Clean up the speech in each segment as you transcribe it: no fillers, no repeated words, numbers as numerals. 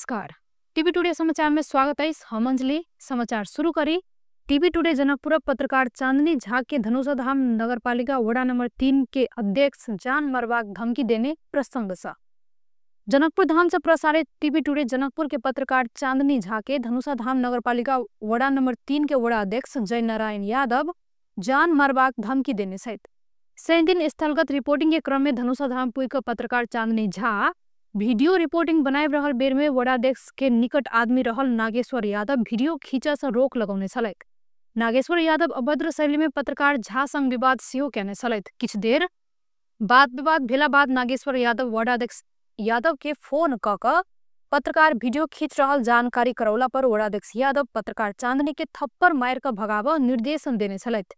नमस्कार, TV today समाचार में स्वागत है। हम अंजलि। समाचार शुरू करी। टीवी टुडे जनकपुर पत्रकार चांदनी झा के धनुषाधाम नगरपालिका वडा नंबर 3 के अध्यक्ष जान मरबाक धमकी देने प्रसंग से जनकपुर धाम से प्रसारित टीवी टुडे जनकपुर के पत्रकार चांदनी झा के धनुषाधाम नगरपालिका वडा नंबर 3 के वडा अध्यक्ष जय नारायण यादव जान मरबाक धमकी देने सहित शनिदिन स्थलगत रिपोर्टिंग के क्रम में धनुषाधाम पुग के पत्रकार चांदनी झा वीडियो रिपोर्टिंग बनाबि रहल बेर में वडाध्यक्ष के निकट आदमी रहल नागेश्वर यादव वीडियो खींचा से रोक लगौने छलथि। नागेश्वर यादव अभद्र शैली में पत्रकार झा संग विवाद सेहो केने छलथि। किछु देर बात विवाद भेला बाद नागेश्वर यादव वडाध्यक्ष यादव के फोन क कऽ पत्रकार वीडियो खींच रहल जानकारी करौला पर वडाध्यक्ष यादव पत्रकार चांदनी के थप्पड़ मारि कऽ भगाबऽ निर्देशन देने छलथि।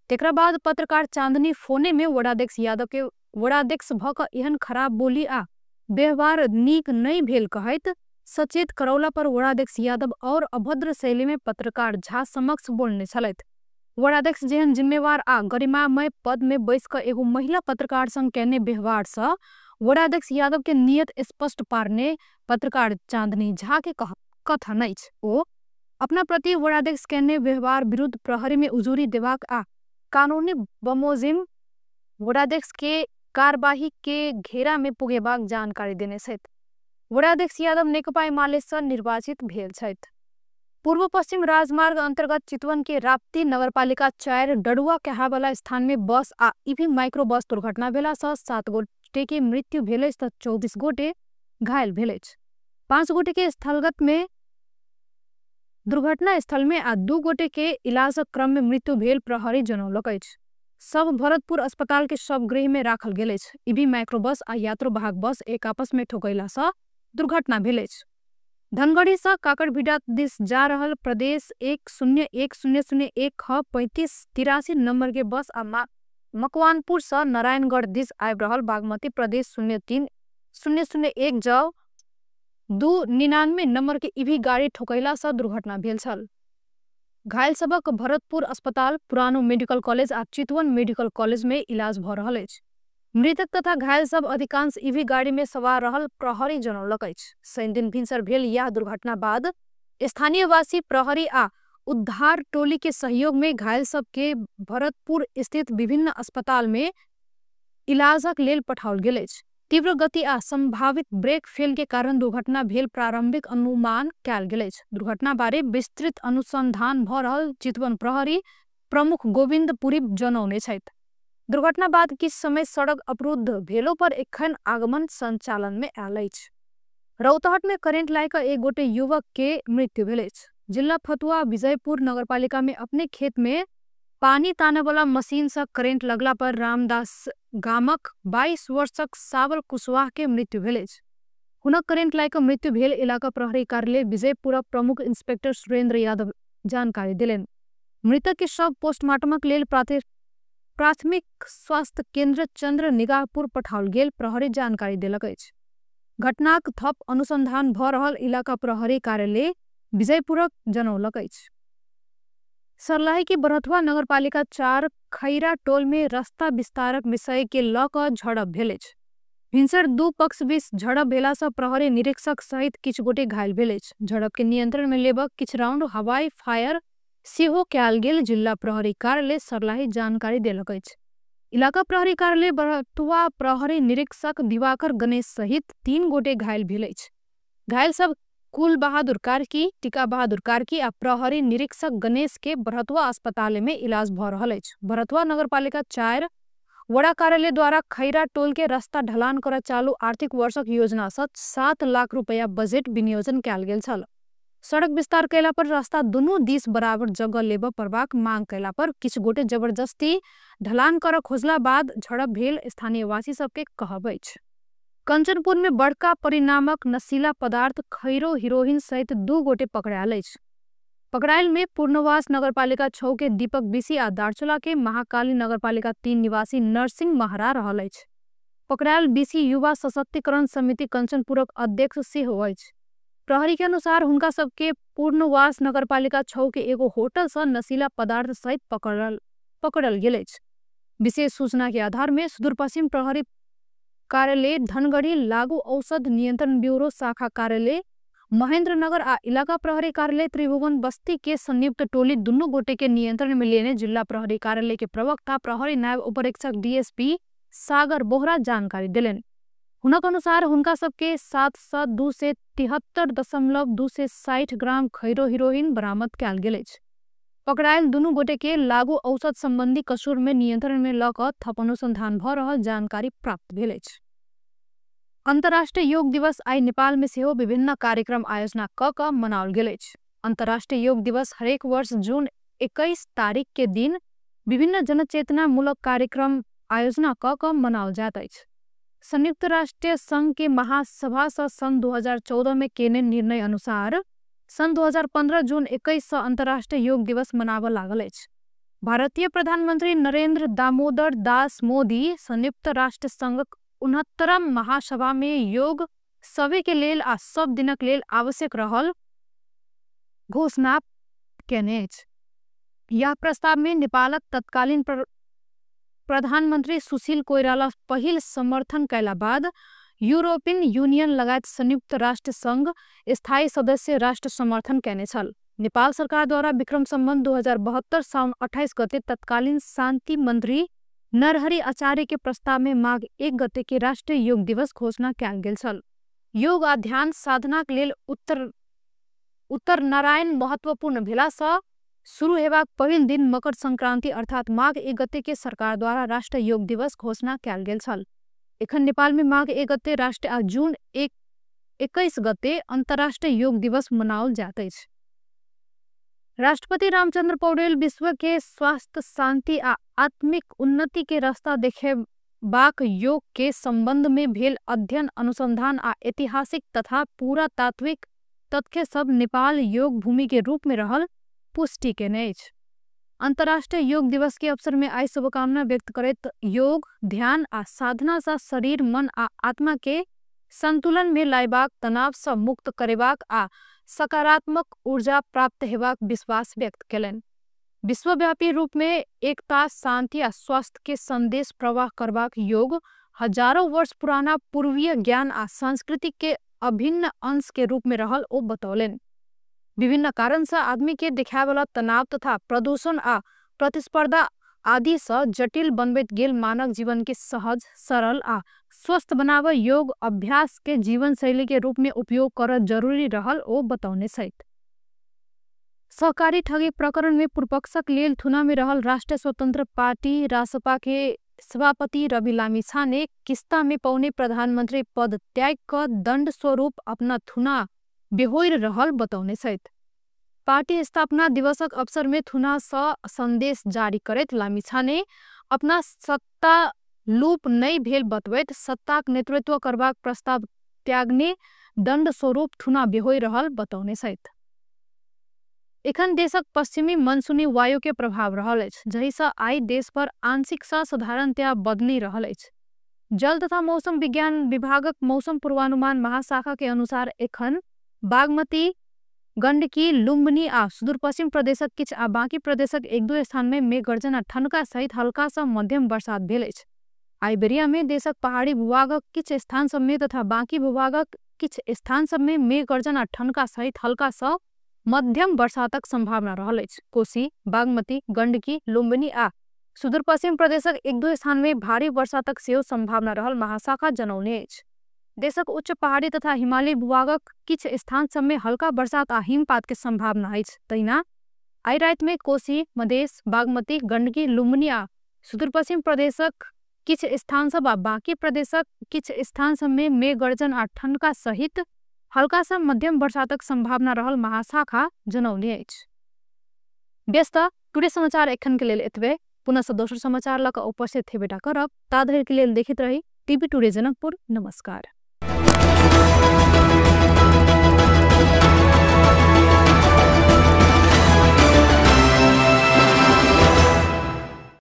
तेकरा बाद पत्रकार चांदनी फोने में वडाध्यक्ष यादव के वडाध्यक्ष भऽ कऽ एहन खराब बोली आ व्यवहार नीक नहि भेल कहैत सचेत करौला पर वडाध्यक्ष यादव और अभद्र शैली में पत्रकार झा समक्ष बोलने छलथि। वडाध्यक्ष जेहन जिम्मेवार आ गरिमामय पद में बैस कऽ एगो महिला पत्रकार संग केने व्यवहार सँ वडाध्यक्ष यादव के नियत स्पष्ट पारने पत्रकार चांदनी झा के कथन अछि। ओ अपना प्रति वडाध्यक्ष केने व्यवहार विरुद्ध प्रहरी में उजूरी देबाक आ कानूनी बमोजिम वडाध्यक्ष के कार्यवाही के घेरा में पुगेबाक जानकारी देने छथि। वडाध्यक्ष यादव नेकपा एमाले सँ निर्वाचित भेल छथि। पूर्व पश्चिम राजमार्ग अंतर्गत चितवन के राप्ती नगरपालिका 4 डडुआ कहावला स्थान में बस आ ईवी माइक्रो बस दुर्घटना भेला सँ 7 गोटे के मृत्यु भेल अछि त 24 गोटे घायल भेल अछि। 5 गोटे के स्थलगत में दुर्घटना स्थल में आ 2 गोटे के इलाजक क्रम में मृत्यु भेल प्रहरी जनौलक अछि। सब भरतपुर अस्पताल के शवगृह में राखल गेल अछि। ईवी माइक्रो बस आ यात्रोवाहक बस एक आपस में ठोकैला सँ दुर्घटना भेल अछि। धनगढ़ी सँ काकड़भिडा दिस जा रहल प्रदेश 101001 ख 3583 नंबर के बस आ मकवानपुर सँ नारायणगढ़ दिस आबि रहल बागमती प्रदेश 03001 ज 299 नंबर के ईवी गाड़ी ठोकैला सँ दुर्घटना भेल छल। घायल सबक भरतपुर अस्पताल, पुरानो मेडिकल कॉलेज आ चितवन मेडिकल कॉलेज में इलाज भ रहल अछि। मृतक तथा घायल सब अधिकांश ईवी गाड़ी में सवार रहल प्रहरी जनौलक अछि। शनिदिन भिनसर भेल यह दुर्घटना बाद स्थानीयवासी प्रहरी आ उद्धार टोली के सहयोग में घायल सब के भरतपुर स्थित विभिन्न अस्पताल में इलाजक लेल पठाओल गेल अछि। तीव्र गति आ संभावित ब्रेक फेल के कारण दुर्घटना भेल प्रारंभिक अनुमान कयल गेल अछि। दुर्घटना बारे विस्तृत अनुसंधान भ रहल चितवन प्रहरी प्रमुख गोविंद पुरी जनौने छथि। दुर्घटना बाद किछु समय सड़क अवरुद्ध भेलो पर एखन आगमन संचालन में आयल अछि। रौतहट में करेंट लागि कऽ एक गोटे युवक के मृत्यु भेल अछि। जिला फतुआ विजयपुर नगरपालिका में अपने खेत में पानी ताने वाला मशीन से करेंट लगला पर रामदास गामक 22 वर्षक सावल कुशवाहा के मृत्यु भेल अछि। हुनक करेंट लागि कऽ मृत्यु भेल इलाका प्रहरी कार्यालय विजयपुरक प्रमुख इंस्पेक्टर सुरेंद्र यादव जानकारी देलनि। मृतक के शव पोस्टमार्टमक लेल प्राथमिक स्वास्थ्य केंद्र चंद्र निगाहपुर पठाओल गेल प्रहरी जानकारी देलक अछि। घटनाक थप अनुसंधान भ रहल इलाका प्रहरी कार्यालय विजयपुरक जनौलक अछि। सर्लाही के बरथुआ नगरपालिका 4 खैरा टोल में रास्ता विस्तारक विषय के ल कऽ झड़प भेल अछि। भिनसर दू पक्ष बीच झड़प भेला सँ प्रहरी निरीक्षक सहित किछु गोटे घायल भेल अछि। झड़प के नियंत्रण में लेबक किछु राउंड हवाई फायर सेहो कयल गेल जिला प्रहरी कार्यालय सर्लाही जानकारी देलक अछि। इलाका प्रहरी कार्यालय बरथुआ प्रहरी निरीक्षक दिवाकर गणेश सहित 3 गोटे घायल भेल अछि। घायल सब कुल बहादुर कार्की, टीका बहादुर कार्की आ प्रहरी निरीक्षक गणेश के बरथुआ अस्पताल में इलाज भ रहल अछि। बरथुआ नगरपालिका 4 वडा कार्यालय द्वारा खैरा टोल के रास्ता ढलान कर चालू आर्थिक वर्षक योजना सँ 7 लाख रुपया बजेट विनियोजन कयल गेल छल। सड़क विस्तार कयला पर रास्ता दुनू दिस बराबर जगह लेबऽ पड़बाक मांग कयला पर किछु गोटे जबरदस्ती ढलान कर खोजला बाद झड़प भेल स्थानीयवासी सबके कहब अछि। कंचनपुर में बड़का परिणामक नशीला पदार्थ खैरो हीरोइन सहित 2 गोटे पकड़ायल अछि। पकड़ायल में पूर्णवास नगरपालिका 6 के दीपक बीसी आ दार्चुला के महाकाली नगरपालिका 3 निवासी नरसिंह महरा रहल अछि। पकड़ायल बीसी युवा सशक्तिकरण समिति कंचनपुरक अध्यक्ष सेहो अछि। प्रहरी के अनुसार हुनका सबके पूर्णवास नगरपालिका 6 के एगो होटल सँ नशीला पदार्थ सहित पकड़ल गेल अछि। विशेष सूचना के आधार में सुदूरपश्चिम प्रहरी कार्यालय धनगढ़ी लागू औषध नियंत्रण ब्यूरो शाखा कार्यालय महेन्द्रनगर आ इलाका प्रहरी कार्यालय त्रिभुवन बस्ती के संयुक्त टोली दुनू गोटे के नियंत्रण में लेने जिला प्रहरी कार्यालय के प्रवक्ता प्रहरी नायब उपरीक्षक डीएसपी सागर बोहरा जानकारी देलनि। हुनक अनुसार हुनका सबके 70273.260 ग्राम खैरो हिरोइन बरामद कयल गेल अछि। पकड़ायल दुनू गोटे के लागू औषध संबंधी कसूर में नियंत्रण में लऽ कऽ थप अनुसंधान भऽ रहल जानकारी प्राप्त भेल अछि। अंतर्राष्ट्रीय योग दिवस आइ नेपाल में सेहो विभिन्न कार्यक्रम आयोजना कऽ कऽ मनाओल गेल अछि। अंतर्राष्ट्रीय योग दिवस हरेक वर्ष जून 21 तारीख के दिन विभिन्न जनचेतना मूलक कार्यक्रम आयोजना कऽ कऽ मनाओल जाइत अछि। संयुक्त राष्ट्र संघ के महासभा सँ सन् 2014 में केने निर्णय अनुसार सन् 2015 जून 21 सँ अंतर्राष्ट्रीय योग दिवस मनाबय लागल अछि। भारतीय प्रधानमंत्री नरेंद्र दामोदर दास मोदी संयुक्त राष्ट्र संघक 69म महासभा में योग सभी के लेल आ सब दिनक लेल आवश्यक रहल घोषणा केने अछि। यह प्रस्ताव में नेपालक तत्कालीन प्रधानमंत्री सुशील कोइराला पहिल समर्थन कैला बाद यूरोपियन यूनियन लगायत संयुक्त राष्ट्र संघ स्थायी सदस्य राष्ट्र समर्थन केने छल। नेपाल सरकार द्वारा विक्रम संबंध 2072 साउन 28 गते तत्कालीन शांति मंत्री नरहरि आचार्य के प्रस्ताव में माघ 1 गते के राष्ट्रीय योग दिवस घोषणा कयल गेल छल। योग आ ध्यान साधना के लेल उत्तर नारायण महत्वपूर्ण भेला सँ शुरू हेबाक पहिल दिन मकर संक्रांति अर्थात माघ 1 गते के सरकार द्वारा राष्ट्रीय योग दिवस घोषणा कयल गेल छल। एखन नेपाल में माघ 1 गते राष्ट्रीय आ जून 21 गते अंतर्राष्ट्रीय योग दिवस मनाओल जाइत अछि। राष्ट्रपति रामचंद्र पौडेल विश्व के स्वास्थ्य शांति आ आत्मिक उन्नति के रास्ता देखेबाक योग के संबंध में भेल अध्ययन अनुसंधान आ ऐतिहासिक तथा पुरातात्विक तथ्य सब नेपाल योग भूमि के रूप में रहल पुष्टि केने अछि। अंतर्राष्ट्रीय योग दिवस के अवसर में आई शुभकामना व्यक्त करैत योग ध्यान आ साधना सँ शरीर मन आ आत्मा के संतुलन में लायबाक, तनाव सँ मुक्त करेबाक आ सकारात्मक ऊर्जा प्राप्त हेबाक विश्वास व्यक्त केलनि। विश्वव्यापी रूप में एकता शांति आ स्वास्थ्य के संदेश प्रवाह करबाक योग हजारों वर्ष पुराना पूर्वीय ज्ञान आ संस्कृति के अभिन्न अंश के रूप में रहल ओ बतौलनि। विभिन्न कारण से आदमी के देखाय वाला तनाव तथा प्रदूषण आ प्रतिस्पर्धा आदि सँ जटिल बनबैत गेल मानव जीवन के सहज सरल आ स्वस्थ बनाबय योग अभ्यास के जीवन शैली के रूप में उपयोग करब जरूरी रहल ओ बतौने छथि। सहकारी ठगी प्रकरण में पूर्वपक्षक लेल थुना में रहल राष्ट्रिय स्वतंत्र पार्टी रासपा के सभापति रवि लामिछाने किस्ता में पौने प्रधानमंत्री पद त्याग क दंड स्वरूप अपना थुना बेहोर रहल बतौने छथि। पार्टी स्थापना दिवसक अवसर में थुना सँ संदेश जारी करैत लामिछाने अपना सत्ता लूप नहीं भेल बतबैत सत्ताक नेतृत्व करबाक प्रस्ताव त्यागने दंड स्वरूप थुना बेहोर रहल बतौने छथि। एखन देशक पश्चिमी मनसूनी वायु के प्रभाव रहल अछि, जहि सँ आई देश पर आंशिक सँ साधारणतया बदलि रहल अछि। जल तथा मौसम विज्ञान विभागक मौसम पूर्वानुमान महाशाखा के अनुसार एखन बागमती, गंडकी, लुम्बिनी आ सुदूरपश्चिम प्रदेशक किछ आ बाकी प्रदेशक 1-2 स्थान में मेघगर्जना ठनका सहित हल्का सँ मध्यम बरसात भेल अछि। आई बेरिया में देशक पहाड़ी भूभागक किछ स्थान सब में तथा बाकी भूभागक किछ स्थान सब में मेघगर्जना ठनका सहित हल्का सँ मध्यम बरसातक संभावना रहल अछि। कोसी, बागमती, गंडकी, लुम्बिनी आ सुदूरपश्चिम प्रदेशक 1-2 स्थान में भारी बरसातक सेहो संभावना रहल महाशाखा जनौने अछि। देशक उच्च पहाड़ी तथा हिमालयी भूभागक किछ स्थान सब में हल्का बरसात आ हिमपात के संभावना अछि। तहिना आई राति में कोसी, मधेश, बागमती, गंडकी, लुम्बिनी आ सुदूरपश्चिम प्रदेशक किछ स्थान सब आ बाकी प्रदेशक किछ स्थान सब में मेघगर्जन आ ठनका सहित हल्का सँ मध्यम बरसातक संभावना रहल महाशाखा जनौने अछि। व्यस्त टुडे समाचार एखन के लेल एतबे। पुनः सँ दोसर समाचार लऽ कऽ उपस्थित हेबेटा करब। ता धरि के लेल देखैत रही टीवी टुडे जनकपुर। नमस्कार।